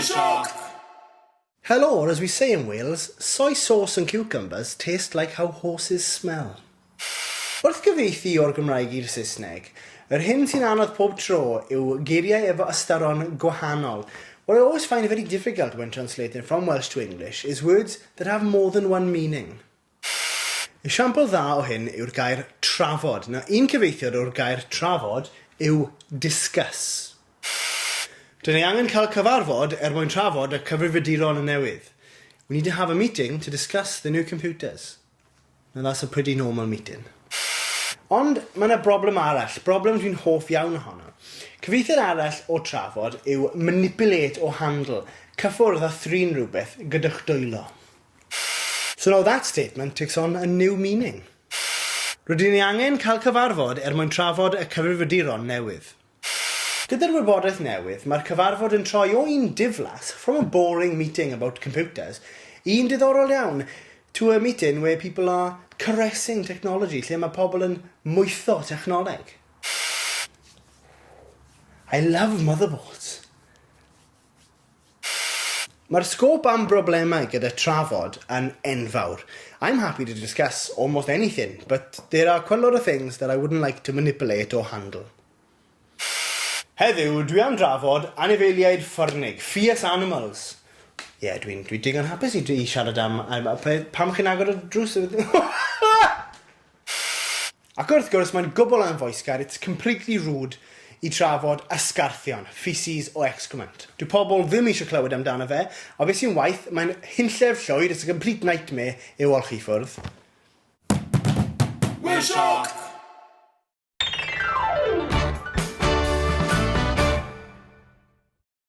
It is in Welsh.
Shock! Hello, or as we say in Wales, soy sauce and cucumbers taste like how horses smell. Wrth gyfieithu o'r Gymraeg i'r Saesneg, yr hyn sy'n anodd pob tro yw geiriau efo ystyron gwahanol. What I always find very difficult when translating from Welsh to English is words that have more than one meaning. Esiampl dda o hyn yw'r gair 'trafod'. Nawr, un cyfieithiad o'r gair 'trafod' yw 'discuss'. Dyn ni angen cael cyfarfod er mwyn trafod y cyfrifiaduron newydd. We need to have a meeting to discuss the new computers. Now that's a pretty normal meeting. Ond mae yna broblem arall, broblem dwi'n hoff iawn ohono. Cyfieithiad arall o trafod yw manipulate or handle, cyffwrdd a thrin rhywbeth gyda'ch dwylo. So now that statement takes on a new meaning. Rydyn ni angen cael cyfarfod er mwyn trafod y cyfrifiaduron newydd. Gyda'r wybodaeth newydd, mae'r cyfarfod yn troi o un diflas, from a boring meeting about computers, i un diddorol iawn, to a meeting where people are caressing technology, lle mae pobl yn mwytho technoleg. I love motherboards. Mae'r sgôp am broblemau gyda trafod yn enfawr. I'm happy to discuss almost anything, but there are quite a lot of things that I wouldn't like to manipulate or handle. Heddiw, dwi am drafod anifeiliaid ffyrnig, fierce animals. Ie, dwi'n dwi digon hapus i, i siarad am, am, pam chi'n agor y drws? Ac wrth gwrs, mae'n gwbl anfoesgar, it's completely rude, i trafod ysgarthion, feces or excrement. Dyw pobl ddim eisiau clywed amdano fe, a beth sy'n waeth, mae'n hunllef llwyd, it's a complete nightmare, i'w olchi i ffwrdd. We're shocked!